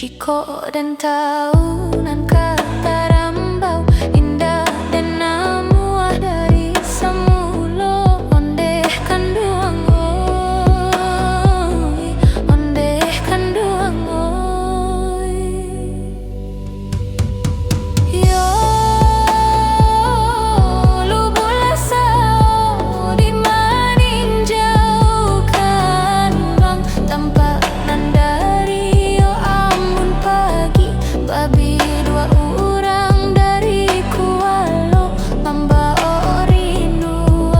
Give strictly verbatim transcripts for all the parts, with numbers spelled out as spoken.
Iko den tawu nan ka tarambau, indak den namuah dari samulo. Ondeh kanduang oi, ondeh kanduang oi. Yo, lubuak lasau di maninjau kanduang, tampak nan dari yo amun pagi, babi dua urang dari Kualo, mambao rinuan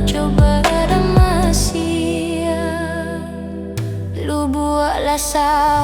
jo badamasia. Lubuak lasau